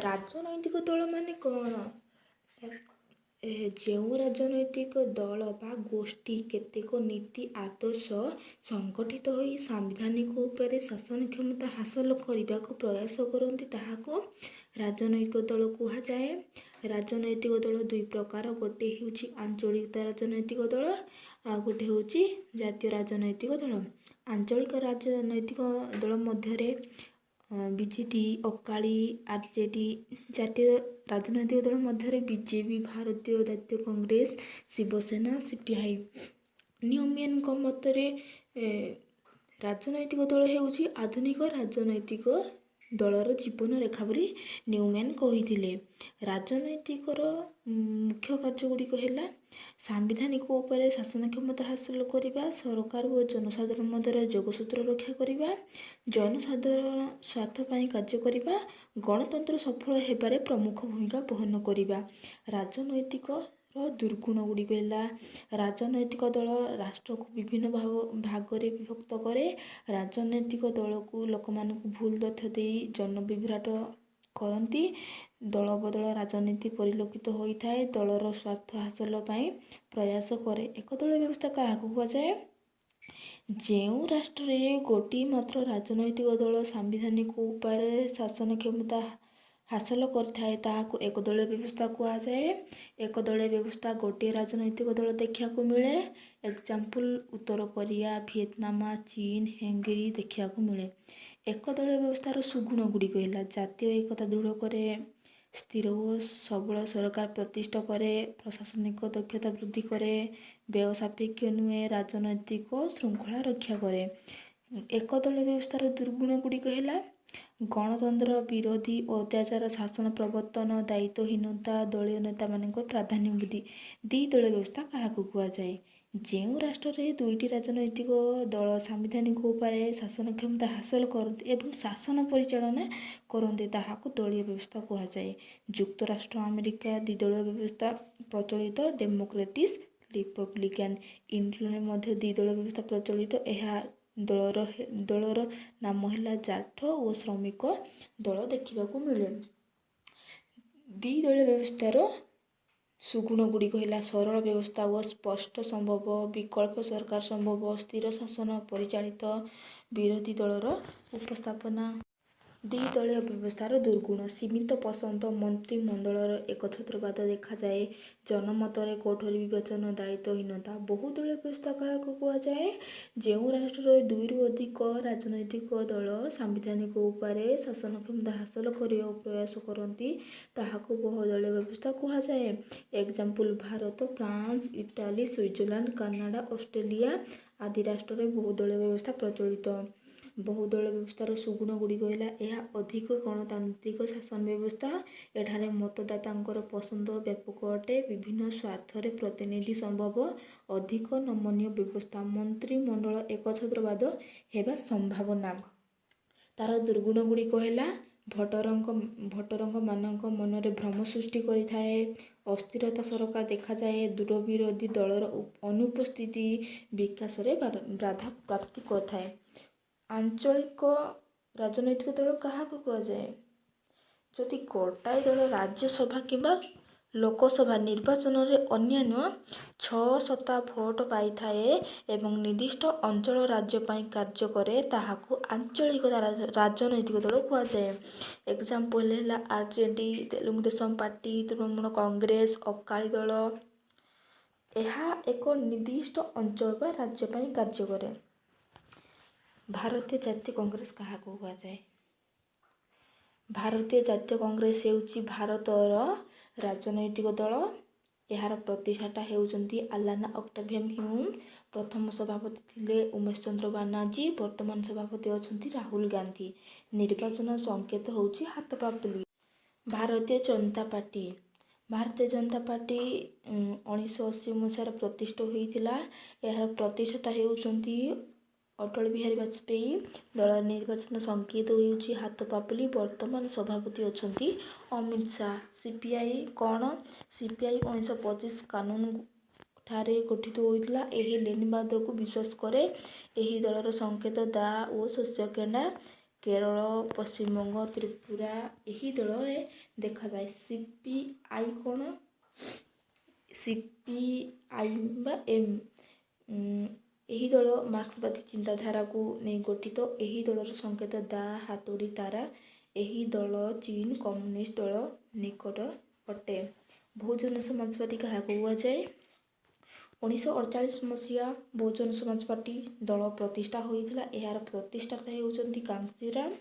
ରାଜନୈତିକ ଦଳ ମାନେ କ'ଣ? ଯେଉଁ ରାଜନୈତିକ ଦଳ ବା ଗୋଷ୍ଠୀ କେତେକ ନୀତି ଆଦର୍ଶ ସଂଗଠିତ ହୋଇ ସାମ୍ବିଧାନିକ ଉପରେ ଶାସନ କ୍ଷମତା ହାସଲ କରିବାକୁ ପ୍ରୟାସ କରନ୍ତି, ତାହାକୁ ରାଜନୈତିକ ଦଳ କୁହାଯାଏ। ରାଜନୈତିକ ଦଳ ଦୁଇ ପ୍ରକାର। ଗୋଟିଏ ହେଉଛି ଆଞ୍ଚଳିକ ରାଜନୈତିକ ଦଳ, ଆଉ ଗୋଟେ ହେଉଛି ଜାତୀୟ ରାଜନୈତିକ ଦଳ। ଆଞ୍ଚଳିକ ରାଜନୈତିକ ଦଳ ମଧ୍ୟରେ ବିଜେଡ଼ି, ଅକାଳି, ଆର୍ ଜେ ଡି। ଜାତୀୟ ରାଜନୈତିକ ଦଳ ମଧ୍ୟରେ ବିଜେପି, ଭାରତୀୟ ଜାତୀୟ କଂଗ୍ରେସ, ଶିବସେନା, ସିପିଆଇ। ନ୍ୟୁମ୍ୟାନଙ୍କ ମତରେ ରାଜନୈତିକ ଦଳ ହେଉଛି ଆଧୁନିକ ରାଜନୈତିକ ଦଳର ଜୀବନ ରେଖା ବୋଲି ନ୍ୟୁମ୍ୟାନ କହିଥିଲେ। ରାଜନୈତିକର ମୁଖ୍ୟ କାର୍ଯ୍ୟ ଗୁଡ଼ିକ ହେଲା ସାମ୍ବିଧାନିକ ଉପରେ ଶାସନ କ୍ଷମତା ହାସଲ କରିବା, ସରକାର ଓ ଜନସାଧାରଣ ମଧ୍ୟରେ ଯୋଗସୂତ୍ର ରକ୍ଷା କରିବା, ଜନସାଧାରଣ ସ୍ୱାର୍ଥ ପାଇଁ କାର୍ଯ୍ୟ କରିବା, ଗଣତନ୍ତ୍ର ସଫଳ ହେବାରେ ପ୍ରମୁଖ ଭୂମିକା ବହନ କରିବା। ରାଜନୈତିକର ଦୁର୍ଗୁଣ ଗୁଡ଼ିକ ହେଲା ରାଜନୈତିକ ଦଳ ରାଷ୍ଟ୍ରକୁ ବିଭିନ୍ନ ଭାଗରେ ବିଭକ୍ତ କରେ। ରାଜନୈତିକ ଦଳକୁ ଲୋକମାନଙ୍କୁ ଭୁଲ ତଥ୍ୟ ଦେଇ ଜନବିଭ୍ରାଟ କରନ୍ତି। ଦଳ ବଦଳ ରାଜନୀତି ପରିଲକ୍ଷିତ ହୋଇଥାଏ। ଦଳର ସ୍ୱାର୍ଥ ହାସଲ ପାଇଁ ପ୍ରୟାସ କରେ। ଏକ ଦଳ ବ୍ୟବସ୍ଥା କାହାକୁ କୁହାଯାଏ? ଯେଉଁ ରାଷ୍ଟ୍ରରେ ଗୋଟିଏ ମାତ୍ର ରାଜନୈତିକ ଦଳ ସାମ୍ବିଧାନିକ ଉପାୟରେ ଶାସନ କ୍ଷମତା ହାସଲ କରିଥାଏ, ତାହାକୁ ଏକଦଳୀୟ ବ୍ୟବସ୍ଥା କୁହାଯାଏ। ଏକଦଳୀୟ ବ୍ୟବସ୍ଥା ଗୋଟିଏ ରାଜନୈତିକ ଦଳ ଦେଖିବାକୁ ମିଳେ। ଏକ୍ଜାମ୍ପଲ୍ ଉତ୍ତର କୋରିଆ, ଭିଏତନାମ, ଚୀନ, ହଙ୍ଗେରୀ ଦେଖିବାକୁ ମିଳେ। ଏକଦଳୀୟ ବ୍ୟବସ୍ଥାର ସୁଗୁଣ ଗୁଡ଼ିକ ହେଲା ଜାତୀୟ ଏକତା ଦୃଢ଼ କରେ, ସ୍ଥିର ଓ ସବଳ ସରକାର ପ୍ରତିଷ୍ଠା କରେ, ପ୍ରଶାସନିକ ଦକ୍ଷତା ବୃଦ୍ଧି କରେ, ବ୍ୟୟ ସାପେକ୍ଷ ନୁହେଁ, ରାଜନୈତିକ ଶୃଙ୍ଖଳା ରକ୍ଷା କରେ। ଏକଦଳୀୟ ବ୍ୟବସ୍ଥାର ଦୁର୍ଗୁଣ ଗୁଡ଼ିକ ହେଲା ଗଣତନ୍ତ୍ର ବିରୋଧୀ ଓ ଅତ୍ୟାଚାର ଶାସନ ପ୍ରବର୍ତ୍ତନ, ଦାୟିତ୍ୱହୀନତା, ଦଳୀୟ ନେତାମାନଙ୍କ ପ୍ରାଧାନ୍ୟ ବୃଦ୍ଧି। ଦ୍ୱିଦଳୀୟ ବ୍ୟବସ୍ଥା କାହାକୁ କୁହାଯାଏ? ଯେଉଁ ରାଷ୍ଟ୍ରରେ ଦୁଇଟି ରାଜନୈତିକ ଦଳ ସାମ୍ବିଧାନିକ ଉପାୟରେ ଶାସନ କ୍ଷମତା ହାସଲ କରନ୍ତି ଏବଂ ଶାସନ ପରିଚାଳନା କରନ୍ତି, ତାହାକୁ ଦଳୀୟ ବ୍ୟବସ୍ଥା କୁହାଯାଏ। ଯୁକ୍ତରାଷ୍ଟ୍ର ଆମେରିକା ଦ୍ୱିଦଳୀୟ ବ୍ୟବସ୍ଥା ପ୍ରଚଳିତ, ଡେମୋକ୍ରେଟିକ୍ସ, ରିପବ୍ଲିକାନ। ଇଂଲଣ୍ଡରେ ମଧ୍ୟ ଦ୍ୱିଦଳୀୟ ବ୍ୟବସ୍ଥା ପ୍ରଚଳିତ। ଏହା ଦଳର ନାମ ହେଲା ଜାଠ ଓ ଶ୍ରମିକ ଦଳ ଦେଖିବାକୁ ମିଳେ। ଦ୍ୱିଦଳୀୟ ବ୍ୟବସ୍ଥାର ସୁଗୁଣ ଗୁଡ଼ିକ ହେଲା ସରଳ ବ୍ୟବସ୍ଥା ଓ ସ୍ପଷ୍ଟ ସମ୍ଭବ, ବିକଳ୍ପ ସରକାର ସମ୍ଭବ, ସ୍ଥିର ଶାସନ ପରିଚାଳିତ, ବିରୋଧୀ ଦଳର ଉପସ୍ଥାପନା। ଦ୍ୱିଦଳୀୟ ବ୍ୟବସ୍ଥାର ଦୁର୍ଗୁଣ: ସୀମିତ ପସନ୍ଦ, ମନ୍ତ୍ରିମଣ୍ଡଳର ଏକଛତ୍ରବାଦ ଦେଖାଯାଏ, ଜନମତରେ କଠୋର ବିବେଚନା, ଦାୟିତ୍ୱହୀନତା। ବହୁଦଳୀୟ ବ୍ୟବସ୍ଥା କାହାକୁ କୁହାଯାଏ? ଯେଉଁ ରାଷ୍ଟ୍ରରେ ଦୁଇରୁ ଅଧିକ ରାଜନୈତିକ ଦଳ ସାମ୍ବିଧାନିକ ଉପାୟରେ ଶାସନ କ୍ଷମତା ହାସଲ କରିବାକୁ ପ୍ରୟାସ କରନ୍ତି, ତାହାକୁ ବହୁଦଳୀୟ ବ୍ୟବସ୍ଥା କୁହାଯାଏ। Example Bharat, France, Italy, Switzerland, Canada, Australia ଆଦି ରାଷ୍ଟ୍ରରେ ବହୁଦଳୀୟ ବ୍ୟବସ୍ଥା ପ୍ରଚଳିତ। ବହୁଦଳୀୟ ବ୍ୟବସ୍ଥାର ସୁଗୁଣ ଗୁଡ଼ିକ ହେଲା ଏହା ଅଧିକ ଗଣତାନ୍ତ୍ରିକ ଶାସନ ବ୍ୟବସ୍ଥା। ଏଠାରେ ମତଦାତାଙ୍କର ପସନ୍ଦ ବ୍ୟାପକ ଅଟେ। ବିଭିନ୍ନ ସ୍ୱାର୍ଥରେ ପ୍ରତିନିଧି ସମ୍ଭବ। ଅଧିକ ନମନୀୟ ବ୍ୟବସ୍ଥା। ମନ୍ତ୍ରିମଣ୍ଡଳ ଏକଛତ୍ରବାଦ ହେବା ସମ୍ଭାବନା। ତାର ଦୁର୍ଗୁଣ ଗୁଡ଼ିକ ହେଲା ଭୋଟରଙ୍କ ମାନଙ୍କ ମନରେ ଭ୍ରମ ସୃଷ୍ଟି କରିଥାଏ, ଅସ୍ଥିରତା ସରକାର ଦେଖାଯାଏ, ଦୃଢ଼ ବିରୋଧୀ ଦଳର ଅନୁପସ୍ଥିତି ବିକାଶରେ ବାଧା ପ୍ରାପ୍ତି କରିଥାଏ। ଆଞ୍ଚଳିକ ରାଜନୈତିକ ଦଳ କାହାକୁ କୁହାଯାଏ? ଯଦି ଗୋଟାଏ ଦଳ ରାଜ୍ୟସଭା କିମ୍ବା ଲୋକସଭା ନିର୍ବାଚନରେ ଅନ୍ୟାନ୍ୟ 6 ଶତା ଭୋଟ ପାଇଥାଏ ଏବଂ ନିର୍ଦ୍ଦିଷ୍ଟ ଅଞ୍ଚଳ ରାଜ୍ୟ ପାଇଁ କାର୍ଯ୍ୟ କରେ, ତାହାକୁ ଆଞ୍ଚଳିକ ରାଜନୈତିକ ଦଳ କୁହାଯାଏ। ଏକ୍ଜାମ୍ପଲ୍ ହେଲା R J D, Telugu Desam party, Trinamool Congress, Akali Dal. ଏହା ଏକ ନିର୍ଦ୍ଦିଷ୍ଟ ଅଞ୍ଚଳ ବା ରାଜ୍ୟ ପାଇଁ କାର୍ଯ୍ୟ କରେ। ଭାରତୀୟ ଜାତୀୟ କଂଗ୍ରେସ କାହାକୁ କୁହାଯାଏ? ଭାରତୀୟ ଜାତୀୟ କଂଗ୍ରେସ ହେଉଛି ଭାରତର ରାଜନୈତିକ ଦଳ। ଏହାର ପ୍ରତିଷ୍ଠାତା ହେଉଛନ୍ତି ଆଲାନା ଅକ୍ଟାଭିୟନ୍ ହ୍ୟୁମ୍। ପ୍ରଥମ ସଭାପତି ଥିଲେ ଉମେଶ ଚନ୍ଦ୍ର ବାନାର୍ଜୀ। ବର୍ତ୍ତମାନ ସଭାପତି ଅଛନ୍ତି ରାହୁଲ ଗାନ୍ଧୀ। ନିର୍ବାଚନ ସଂକେତ ହେଉଛି ହାତ ପାପୁଲି। ଭାରତୀୟ ଜନତା ପାର୍ଟି। ଭାରତୀୟ ଜନତା ପାର୍ଟି 1980 ମସିହାରେ ପ୍ରତିଷ୍ଠା ହୋଇଥିଲା। ଏହାର ପ୍ରତିଷ୍ଠାତା ହେଉଛନ୍ତି ଅଟଳ ବିହାରୀ ବାଜପେୟୀ। ଦଳର ନିର୍ବାଚନ ସଂକେତ ହେଉଛି ହାତ ପାପୁଲି। ବର୍ତ୍ତମାନ ସଭାପତି ଅଛନ୍ତି ଅମିତ ଶାହା। ସିପିଆଇ କ'ଣ? ସିପିଆଇ 1925 କାନୁନ ଠାରେ ଗଠିତ ହୋଇଥିଲା। ଏହି ଲେନିନବାଦକୁ ବିଶ୍ୱାସ କରେ। ଏହି ଦଳର ସଂକେତ ଦାଆ ଓ ଶସ୍ୟ କେଣ୍ଡା। କେରଳ, ପଶ୍ଚିମବଙ୍ଗ, ତ୍ରିପୁରା ଏହି ଦଳରେ ଦେଖାଯାଏ। CPI କ'ଣ? CPI ବା ଏମ୍, ଏହି ଦଳ ମାର୍କ୍ସବାଦୀ ଚିନ୍ତାଧାରାକୁ ନେଇ ଗଠିତ। ଏହି ଦଳର ସଂକେତ ଦା, ହାତୁଡ଼ି, ତାରା। ଏହି ଦଳ ଚୀନ କମ୍ୟୁନିଷ୍ଟ ଦଳ ନିକଟ ଅଟେ। ବହୁଜନ ସମାଜବାଦୀ କାହାକୁ କୁହାଯାଏ? 1948 ମସିହା ବହୁଜନ ସମାଜ ପାର୍ଟି ଦଳ ପ୍ରତିଷ୍ଠା ହୋଇଥିଲା। ଏହାର ପ୍ରତିଷ୍ଠାତା ହେଉଛନ୍ତି କାଞ୍ଚିରାମ।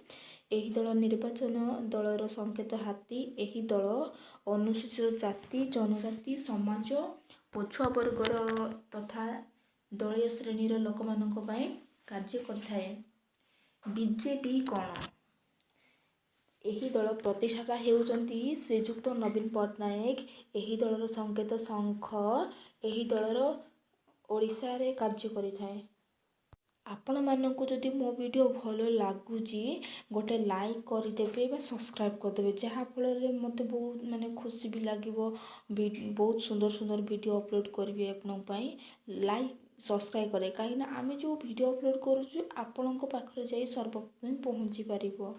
ଏହି ଦଳ ନିର୍ବାଚନ ଦଳର ସଂକେତ ହାତୀ। ଏହି ଦଳ ଅନୁସୂଚିତ ଜାତି, ଜନଜାତି, ସମାଜ, ପଛୁଆ ବର୍ଗର ତଥା ଦଳୀୟ ଶ୍ରେଣୀର ଲୋକମାନଙ୍କ ପାଇଁ କାର୍ଯ୍ୟ କରିଥାଏ। ବିଜେଡି କ'ଣ? ଏହି ଦଳ ପ୍ରତିଷ୍ଠାତା ହେଉଛନ୍ତି ଶ୍ରୀଯୁକ୍ତ ନବୀନ ପଟ୍ଟନାୟକ। ଏହି ଦଳର ସଂକେତ ଶଙ୍ଖ। ଏହି ଦଳର ଓଡ଼ିଶାରେ କାର୍ଯ୍ୟ କରିଥାଏ। ଆପଣମାନଙ୍କୁ ଯଦି ମୋ ଭିଡ଼ିଓ ଭଲ ଲାଗୁଛି, ଗୋଟେ ଲାଇକ୍ କରିଦେବେ ବା ସବସ୍କ୍ରାଇବ୍ କରିଦେବେ, ଯାହାଫଳରେ ମୋତେ ବହୁତ ମାନେ ଖୁସି ବି ଲାଗିବ। ବହୁତ ସୁନ୍ଦର ସୁନ୍ଦର ଭିଡ଼ିଓ ଅପଲୋଡ଼ କରିବି ଆପଣଙ୍କ ପାଇଁ। ଲାଇକ୍, ସବସ୍କ୍ରାଇବ୍ କରେ, କାହିଁକିନା ଆମେ ଯେଉଁ ଭିଡ଼ିଓ ଅପଲୋଡ଼ କରୁଛୁ ଆପଣଙ୍କ ପାଖରେ ଯାଇ ସର୍ବପ୍ରଥମେ ପହଞ୍ଚି ପାରିବ।